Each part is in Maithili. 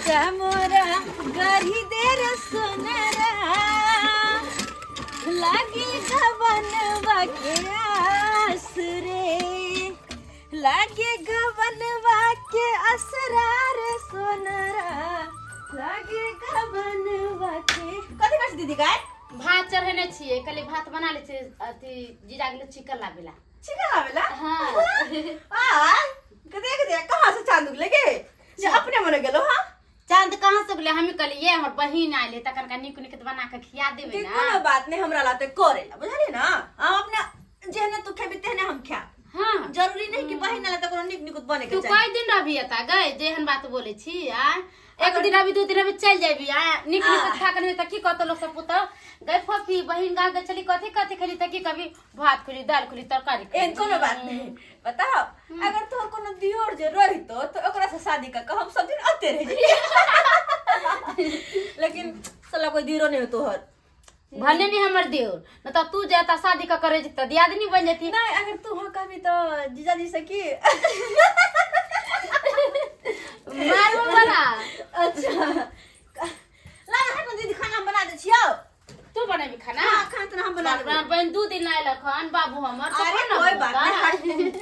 खोइचा मोरा गढ़ी दे रे सोनरा, लागी गबनवा के आस रे, लागे गबनवा के असरा रे सोनरा, लागे गबनवा के। कथी करै छी दीदी गाय? भात चढ़ेने छियै, कहलियै भात बना लै छियै। अथी जीजा गेलै चिकन लाबेला। चिकन लाबेला? हाँ। आ देख देख, कहाँ से चांद उगले गे जे अपने मने गेलो? हाँ, चांद कहाँ से उगले? हमी कहलियै हमर बहिन आयल है, तखन का नीक नीक बना के खिया देबै। कि ना कोनो बात नहीं, हमरा लाते करे ला, बुझलियै ना? हम अपना जेहने तू खेबी तेहने हम खायब। जरूरी नहीं कि बहिन आयल त कोनो नीक नीक बने के तू चाही। कई दिन रहबी एता गए? जेहन बात बोले छी आ एक दिन अभी, 2 दिन अभी, चल जाबी आ नीक नीक खा के नहीं त की कहतो लोग सब? पुतौ गए फफी, बहिन गाँव के चली, कथी कथी खेली? त की कभी भात खुली, दाल खुली, तरकारी खुली। एहन कोनो बात नहीं। बताओ, अगर तोहर कोनो दियोर जे रहितो तो ओकरा से शादी कर के हम सब दिन अते रह जइतियै, लेकिन साला कोई दियोरो नहीं हो तोहर। भने नहीं हमर देवर न त तू जाता शादी का करे त दियादनी बन जाती। नहीं, अगर तू हाँ कहबी तो जीजाजी से की मारबो बड़ा। अच्छा ला ना, हट ना दीदी, खाना हम बना दे छियौ। तू बनेबी खाना? हाँ, खाना तो हम बना देबै। बहन 2 दिन आयल हन बाबू हमर तो अरे खाना कोई बात बनता। नहीं, हट।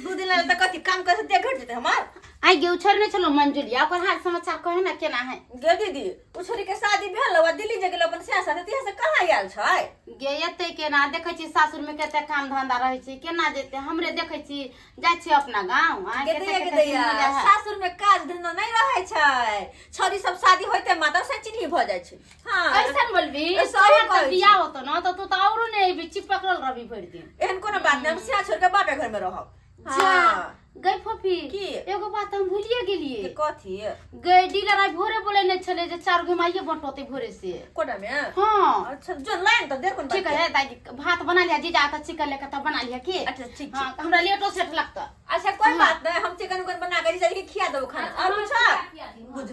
2 दिन लागल तऽ कथी काम करे से देह घट जेतै हमार? आई गे, उछड़ने छलो मंजुलिया, ओकर हाल समाचार कहे ना, केना है? गे दीदी, ओ छोरी के शादी भेल आ दिल्ली जे गेल अपन सास साथे, तिहा से कहाँ आयल छै? गे, एते केना देखै छी? सासुर में कते काम धंधा रहै छै, केना जेतै? हमरे देखै छी, जाइ छी अपना गाँव आ गे कते दैया, गे कते दैया, दिन हो जाइ है। सासुर में काज धंधा नहीं रहै छै। छोरी सब शादी होइते मात्र से चिन्ही भऽ जाइ छै। हाँ। कैसन बोलबी? सही तोहर कहै तऽ छी। बियाह होतो न तऽ तू तऽ औरो नहि अयबी, चिपकल रहबी भरि दिन। एहन कोनो बात नहीं, हम सिया छोड़ के बापे घर में रहब। जा। हाँ। गई फफी, की? एगो बात हम भूलिए गेलिए। के कथी? गई, डीलर आई भोरे बोले छले जे चार घुमाइए बंटोते भोरे से। कोटा में? हाँ। अच्छा, जो लाइन तऽ देर कोन बात ठीक के? है दाई, भात बना लिया, जीजा आता चिकन लेके तब बना लिया की। अच्छा, ठीक छै। हाँ, हमरा लेटो सेट लगता। अच्छा, कोई बात नहीं, हम चिकन उकन बना के जीजा जी के खिया देबो खाना। और कुछ बुझ,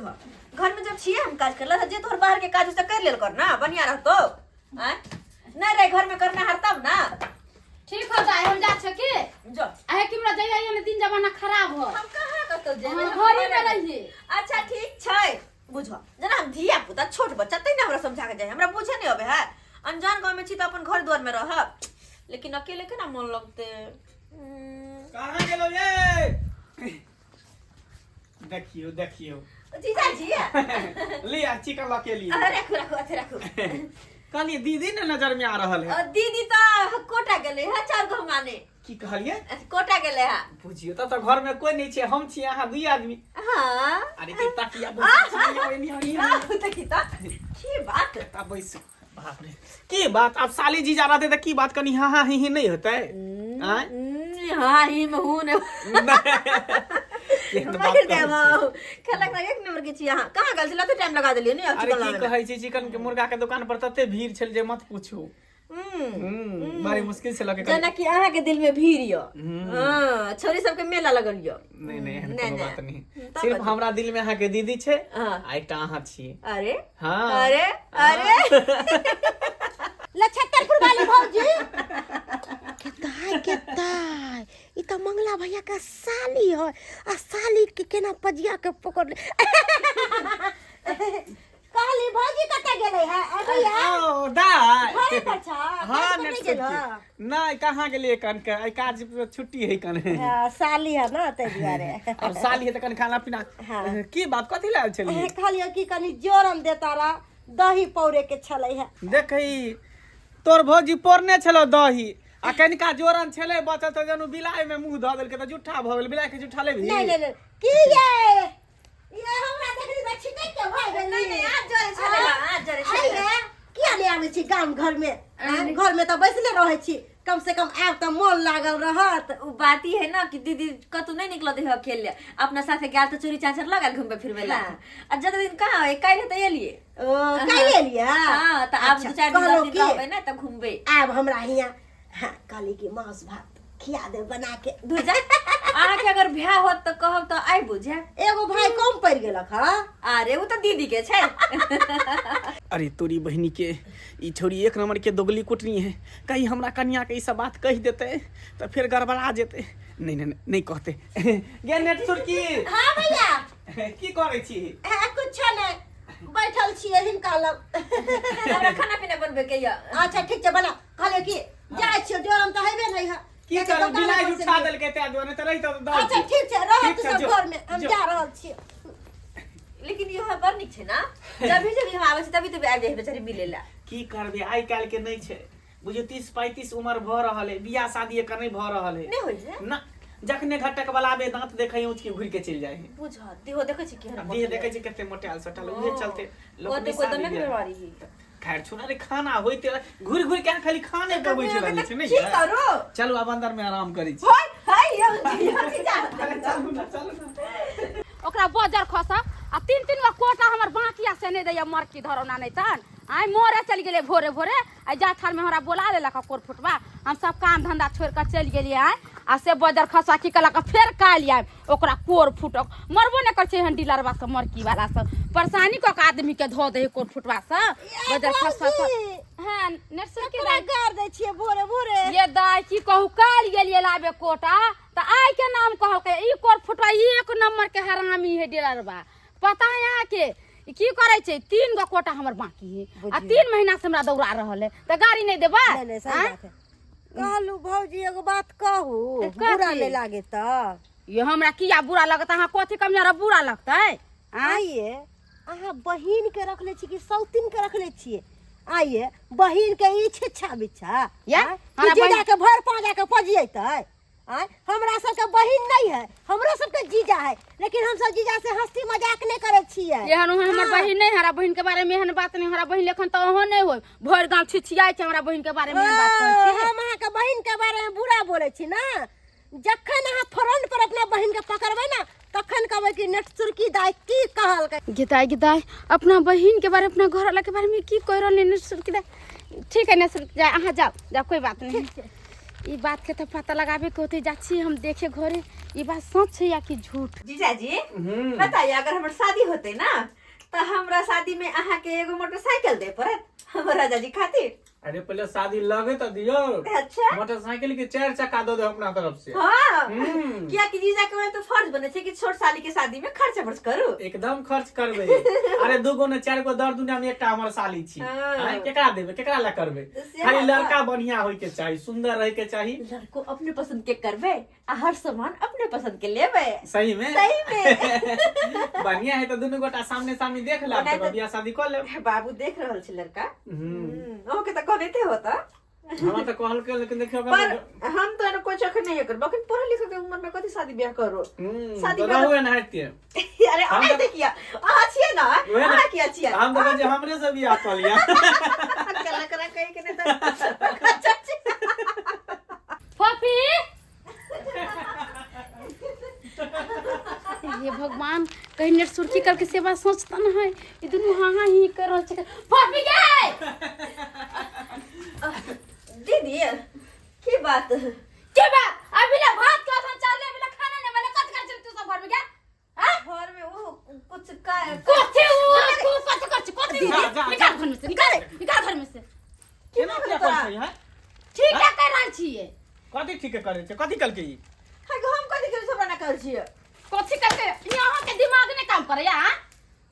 घर में जब छिए हम काज करला, जे तोहर बाहर के काज से कर लेल कर ना, बढ़िया रहतो। आँय नहीं रे, घर में करना हर तब ना। ठीक हो जाए, हम जा छे के। जो। आहे कि हमरा जइया ने, दिन जमाना खराब हो। हम कहाँ कतौ जेबै? हाँ, हम घरे में घरे में। रहिए। अच्छा, ठीक छै। बुझो जेना हम धिया पुता, छोट बच्चा, तै ने हमरा समझा के जाय, हमरा बुझे नहीं अबे है। अनजान गाँव में छी तऽ अपन घर द्वार में रहब, लेकिन अकेले केना मन लगते? कहाँ गेलो ये? देखियो देखियो। जीजाजी। लिया, चिकन लऽ के लिए। अरे राखू राखू, अथे राखू। कहलिए दीदी ने नजर में आ रहल है। दीदी तऽ कोटा गेलै है चार गो माने। की कहलिए? कोटा गेलै है। बुझियो तब तऽ घर में कोई नहीं छै, हम छी अहाँ दुई आदमी। अरे के तकिया बैस, एनी एनी। आहू तऽ की तऽ की बात? ता बैस। बाप रे, की बात? अब साली जीजा रहते तऽ की बात कनी हाँ हाँ ही ही नहीं होते? आँय? हाँ ही में हूँ ने। केहन बात मारि कहै देब। छी? खेलक ना एक नंबर के छी अहाँ। कहाँ गेल छलै? टाइम लगा देलियै ने। अरे की कहै छी, चिकन के मुर्गा के दुकान पर तते भीड़ छल जे मत पूछू। बड़ी मुश्किल से लगे। जेना कि अहाँ के दिल में भीड़ यो। हाँ, छोरी सबके मेला लगल यो। नहीं नहीं, एहन नहीं, कोनो नहीं। बात नहीं। तब सिर्फ बता। हमरा दिल में अहाँ के दीदी छै आ एकटा अहाँ छियै। अरे। हाँ। अरे अरे। लछत्तरपुर वाली भौजी केताय केताय, ई तऽ मंगला भैया के साली है आ साली के केना पजिया के पकड़ ले। कहली भौजी कतऽ गेलै है? ए भैया। ओ दाइ। घरे पर छ? हाँ। काज पर नेट नहि गेल? नहीं, कहाँ गेलियै कन के, आइ काज पर छुट्टी है कन। हाँ, साली है ना, ताहि दुआरे। अब साली है तऽ कन खाना पीना। की बात, कथी लायल छलियै? कहलियै कि कनि जोरन देता रह, दही पौरे के छलै है। देखही, तोर भौजी पौरने छलो दही आ कनिका जोरन छलै बचल, तऽ जनु बिलाइ में मुंह धऽ देलकै तऽ जुट्ठा भऽ गेल। बिलाइ के जुट्ठा लेबही? नहीं नहीं नहीं, की ये ये हमरा देखली तऽ छिटक के भऽ गेली। नहीं नहीं, आज जरे छलै, आज जरे आइ छलै। गे, किया नहि आबै छी गाम घर में? घर में तऽ बैसले रहै छी, कम से कम आब तऽ मोन लागल रहत। उ बात ई है ना कि दीदी कतौ नहीं निकलत है अकेले, अपना साथे गेल तऽ चोरी चाचर लगल घूमबे फिरबे ला। आ जत दिन कहाँ है, काल्हि तऽ एलिए। ओ, काल्हि एलियै? हाँ, तऽ आब अच्छा, 2-4 दिन, कहलहुँ 10 दिन की? रहबै ना तऽ घूमबे। आब हमरा हियाँ, हाँ, कहली कि मांस भात खिया दे बना के। धुजा, अहाँके अगर भ्या होत तऽ कहब तऽ आबि बुझे। एगो भाई कम पड़ि गेलक हँ। अरे ओ तऽ दीदी के छै। अरे तोरी बहिनी के, ई छौरी एक नंबर के दोगली कुटनी है। कहीं हमरा कनिया के ई सब बात कहि देते तऽ फेर गड़बड़ा जेते। नहीं नहीं नहीं, नहीं कहते। गे नेट सुरकी। हाँ भैया। की करै छी? ए, कुछो नहि, बैठल छियै हिनका लग। हमरा खाना पीना बनबे के यऽ। अच्छा ठीक छै, बना। कहलियै कि जाइ छियै, डोरम तऽ हेबे नहि है। की कियाकि करू, दोकान बिलाइ पर से उठा देलकै ताहि दुआरे, तऽ रहितौ तऽ दऽ अच्छा दी। ठीक छै, रहऽ ठीक तू छै, सब जो, घर में, हम जो। जा रहल छियै। लेकिन इहो बड़ नीक छै ना, जब भी जब हम आबै छै तभी तभी आबि जाइ छै बेचारी मिले ला। की करबै, आइ काल्हि के नहि छै बुझियौ, 30-35 उमर भऽ रहल है, बियाह शादी एकर नहि भऽ रहल है। नहि होइ छै। ना, जखने घटक बलाबे दांत देखै ऊँच के घुरि के चलि जाइ है। बुझ देहो देखै छी केहन। देह देखै छी कते मोटायल सोटायल, उहे चलते लोक ओते नहि कोई शादी दमे के बियाह। बीमारी है। खैर छोड़, अरे खाना होइते घुरि घुरि के खाली खाने पर बैठे रहै छै। नहि की करू? चलू आब अंदर में आराम करै छी। हाय हाय, यौ जीजा। अरे चलू ना, चलू ना। ओकरा बजर खसक आ तीन तीन गो कोटा हमर बाँकिया से नहि दैया मरकी धरौना नहि तहन आइ मोरे चलि गेलै भोरे भोरे। आइ जा थारमे हमरा बोला लेलक कोर फुटबा, हम सब काम धंधा छोड़ि कऽ चलि गेलियै आइ। आ से बजर खसा की कहलक, फेर काल्हि आयब ओकरा कोर फुटक। मरबो नहि करै छै एहन डीलरवा सब, मरकी वाला सब परेशानी कऽ कऽ आदमी के धऽ दै है कोर फुटवा सब बजर खसा सब। हँ नेटसर के केना गार दै छियै भोरे भोरे? ये दाइ की कहू, काल्हि गेलियै लाबे कोटा तऽ आइ के नाम कहलकै ई कोर फुटवा एक नंबर के हरामी है डीलरवा। पता है अहाँके ई की करै छै? 3 गो कोटा हमर बाकी है आ 3 महीना से हमरा दौड़ा रहल है, तऽ गाड़ी नहि देबै? नहि नहि, सही आँय? बात है। कहलू भौजी, एगो बात कहू? कथी? बुरा नहि लागे तऽ? ये हमरा किया बुरा लगत? अहाँ कथी कमिया बुरा लगतै? आँय? आइए अहाँ बहिन के रखले छी कि सौतीन के रखले छियै? आइए बहिन के ई छिच्छा बिच्छा या, आँय? कि हमरा जीजा बहिन- के भरि पाँजा के पजियतै? आँय, हमरा सबके बहिन नहीं है, हमरो सबके जीजा है, लेकिन हम सब जीजा से हंसी मजाक नहीं करै छियै। एहन ओहन हमर बहिन नहीं, हमरा बहिन के बारे में एहन बात नहीं। हमरा बहिन लेखन तऽ ओहो नहीं होय, भरि गांव छिछियाइ छै हमरा बहिन के बारे में एहन बात कहै ओ, छी। हम अहाँके बहिन के बारे में बुरा बोलै छी ना, जखन अहाँ फ्रंट पर अपना बहिन के पकड़बै ना तखन कहबै कि नेटसुरकी दाइ की कहलकै। गे दाइ, अपना बहिन के बारे, अपना घर वाला के बारे में की कहि रहल है नेटसुरकी दाइ? ठीक है नेटसुरकी दाइ, अहाँ जाओ जाओ, कोई बात नहीं। ई बात के तो पता लगाबे के होते, जा छी हम देखे घरे ई बात सच है या कि झूठ। जीजाजी बताइए, अगर हमर शादी होते ना तो हमरा शादी में अहाँ के एगो मोटरसाइकिल दे पड़त हमर राजा जी खातिर। अरे पहले शादी लगे तो दियो। अच्छा। मोटरसाइकिल के 4 चक्का दो दे अपना तरफ से। हाँ। किया कि जीजा के तो फर्ज बने छै कि छोट साली के शादी में खर्च बर्च करू। एकदम खर्च करबे। अरे 2 गो ने 4 गो दर दुनिया में एकटा हमर साली छी। हाँ। आँय, केकरा देबे, केकरा ला करबे? तो से खाली बात लड़का बढ़िया होय के चाही, सुंदर रहे के चाही। लड़को अपने पसंद के करबे आ हर सामान अपने पसंद के लेबे। सही में? सही में। बढ़िया है, तो दुनू गोटा सामने सामने देख लेब ओना तऽ तऽ- बियाह शादी कऽ लेब। बाबू देख रहल छै लड़का। अहाँके तऽ कहने होता। हमरा तऽ कहलकै, लेकिन देखियौ पर हम तो कोई चक्कर नहीं करबो, अखन पढ़ल लिखल के उम्र में कथी शादी ब्याह करो? शादी तऽ ब्याह रहू एनाहिते। अरे हम अहाँ तऽ- देखिया अहाँ छियै ना? उहे ने। अहाँ किया छियै? हम तऽ कहै छियै हमरे से बियाह कऽ लिअ। कला करा कहि के नहि तऽ चाची। फफी, हे भगवान, कहीं नेट सुर्खी करके सेवा सोचता न है, ई दुनू हाँ हाँ ही कर रहल छै। फफी गे। दीदी की बात? के बात? अभी ले भात के असन चावल, अभी ले खाना नहीं बने, कथि कर तू सब घर में गया? हाँ? घर में वो कुछ का कथि उ तू कथि कर छी, कथि? जा, जा, निकाल घर में से, निकाल निकाल घर में से। केना किया करै छै हैं? ठीक है कर रहल छियै। कथी ठीक करै छै? कथी कहलकै ई? हाँ, हम कथी के सब ना कर छियै? कथी करके यहाँ के दिमाग नहीं काम करैया? हाँ?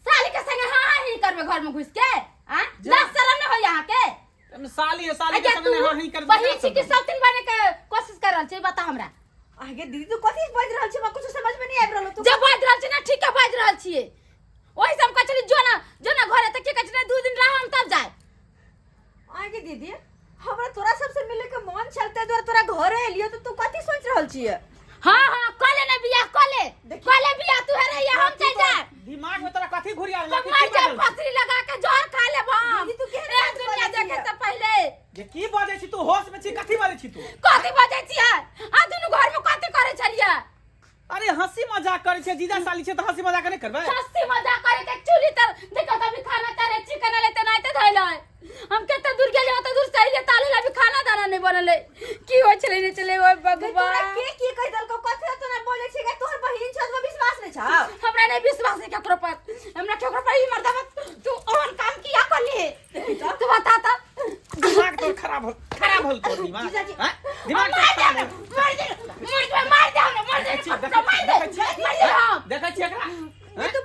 साली के संगे हाँ हाँ ही करबे घर में घुस के? हाँ, लाज शरम नहीं होय यहाँ के? एमे साली है, साली के अच्छा, संग नहीं तू हाँ ही कर। बहिन छी कि सब दिन बने के कोशिश कर रहल छी, बता हमरा। आगे दीदी तू कथी बाजि रहल छी? हमरा कुछ समझ में नहीं आबि रहल। तू जब बाजि रहल छी ना, ठीक है बाजि रहल छियै। ओहि सब कहै छली जो ना जो ना घरे, तऽ की कहै छलै, 2 दिन रह हम तब जाय। आगे दीदी, हमरा तोरा सबसे मिले के मन छल ते द्वारा तोरा घरे एलियो, तो तू कथी सोच रहल छियै? हाँ हाँ, कले ने बियाह कले, कले बियाह, तू हे रहिया हम चल जाय। दिमाग में तोरा कथी घुरिया हम मर जाय, फसरी लगा के जहर खा लेब हम। दीदी, तू केहन ए बात दुनिया बजै देखे छियै? से पहिले। जे की बजै छी तू? होश में छी? कथी बजै छी तू? कथी बजै छियै? आ दुनू घर में कथी करै छलियै? अरे हंसी मजाक करै छै, जीजा साली छै तऽ हंसी मजाक नहि करबै? हंसी मजाक करे के चूल्ही तर देखो, कभी खाना तारे चिकन लेते ना ते धइल है। हम कते दूर गेलियै, ओते दूर से अइलियै, ताले ला भी खाना दाना नहीं बनलै। की होइ छलै नहि छलै, ओय तोरा भगवान। के की कहि देलकौ? कथी तोरा बोलै छी? तोहर बहिन छौ, तोरा विश्वास नहि छौ? हमरा नहीं विश्वास है केकरो पर, हमरा केकरो पर ही मर्दावा। तू ओहन काम किया करली? तू बता त। दिमाग तोर खराब हो, खराब होल तोर दिमाग। जीजाजी। हैं? दिमाग तोर मार खराब दे, होल। मार दे, मार दे, मार दे हमरा, मार दे, देखै छी, मार दे, देखै छी, मार दे हम। देखै छी एकरा? तू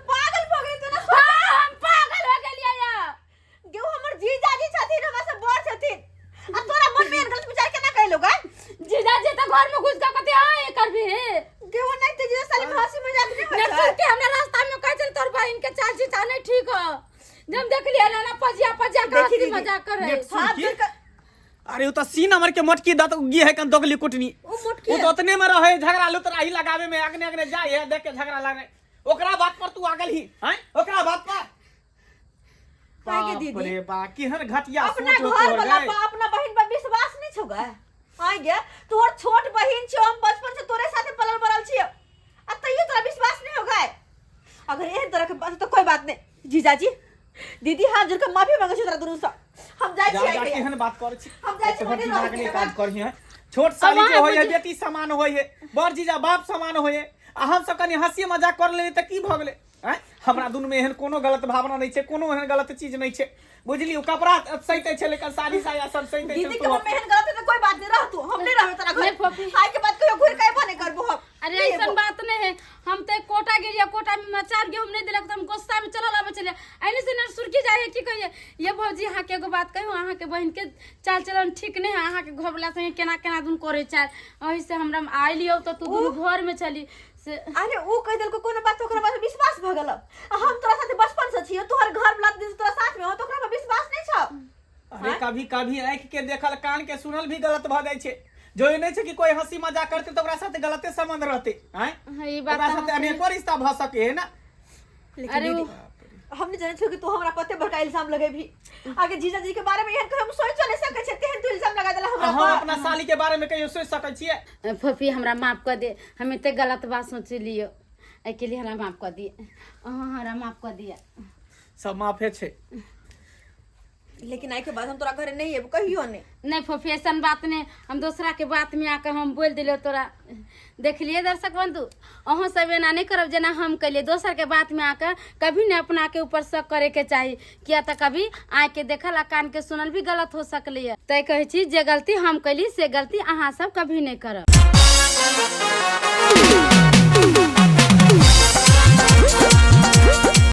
जब हम देखलिए ना ना पजिया पजिया के देखी हंसी दीदी। मजाक करे नेट हाथ सुनकी जोड़ के अरे उ त सीन हमर के मोटकी दत गी है कन दोगली कुटनी। उ मोटकी उ तो उतने में रहे झगड़ा लुतराही लगावे में अगने अगने जाए है देख के झगड़ा लगे, ओकरा बात पर तू आगल ही हैं ओकरा बात पर। काहे के बाप दीदी? रे बा केहन घटिया अपना सोच हो घर तोहर वाला गए। पर अपना बहिन पर विश्वास नहीं छौ गे? आइ गे तोहर छोट बहिन छियो, हम बचपन से तोरे साथे पलल बढ़ल छियो आ तैयो तोरा विश्वास नहीं हो गए? अगर एहन तरह के बात तो कोई बात नहीं जीजाजी दीदी हाथ जोड़ के माफी मांगे छी तोरा दुनू से। हम जाइ जा छी जा आइ के। केहन बात करै छी? हम जाइ छी, तोहर मने दिमाग रहै नहि छी। काज करही है। छोट साली वहाँ जे होय है बुझ- बेटी समान होय है, बड़ जीजा बाप समान होय है, आ हम सब कनि हंसी मजाक कर लेली तऽ की भऽ गेलै? आँय हमरा दुनू में एहन कोनो गलत भावना नहि छै, कोनो एहन गलत चीज नहि छै, बुझली? ओ कपड़ा सैते छै लेकिन साड़ी साया सब सैते छै। दीदी के मन में एहन गलत है तो कोई बात नहीं, रह तू, हम नहीं रहबे तोरा नहीं घर। फूफी। आइ के बाद कहियो घुर के अयबो नहीं करबो हम। अरे नहीं ऐसा अयबो। बात नहीं है, हम तो कोटा गेलिए, कोटा में मचार गेहूं नहीं दिलक तो हम गुस्सा में चलल आबै छलियै, एने से ने सुरकी जाइ है। की कहिए ये भौजी, अहाँ के एगो बात कहू, अहाँ के बहिन के चाल चलन ठीक नहीं है, अहाँ के घर वाला संगे केना केना दुन करे चाल, ओही से हमरा आइलियो तो तू दुनू घर में चली से। अरे ऊ कह देलको कोनो बात ओकरा बात विश्वास भ गेल, आ हम तोरा साथे बचपन से छियो, तोहर घर वाला दिन से तोरा साथ में हो तो ओकरा पर विश्वास नहीं छौ? अरे कभी कभी आँखि के देखल कान के सुनल भी गलत भऽ जाइ छै। जो ई नहि छै कि कोई हंसी मजाक करते तऽ ओकरा साथे गलते संबंध रहते। आँय हाँ, ई बात ओकरा अहाँ साथे अनेको रिश्ता भऽ सके है ना। लेकिन अरे दीदी हम नहीं जाने छो कि तू हमरा पते बड़का इल्जाम लगेबी। आगे जीजाजी के बारे में एहन कहियो हम सोचो नहीं सकै छियै, तेहन तू इल्जाम लगा देला हमरा आ हम पर। अपना साली के बारे में कहियो सोचि सकै छियै? फूफी हमरा माफ कर दे, हम एते गलत बात सोचलियो, एहिके लिए हमरा माफ कर दिए, अहाँ हमरा माफ कर दिए। सब माफे छै। लेकिन आई के बाद हम तोरा घरे नहीं एबो कहियो नहीं। नहीं फूफी ऐसन बात नहीं, हम दूसरा के बात में आके हम बोल दिलियो तोरा। देखलिए दर्शक बंधु, अहूँ सब एना नहीं करब जेना हम कैलिए। दोसर के बात में आके कभी नहीं अपना के ऊपर शक करे के चाही, किया तो कभी आँख के देखल आ कान के सुनल भी गलत हो सकली है। तै कहै छी जे गलती हम कैली से गलती अहाँ सब कभी नहीं करब।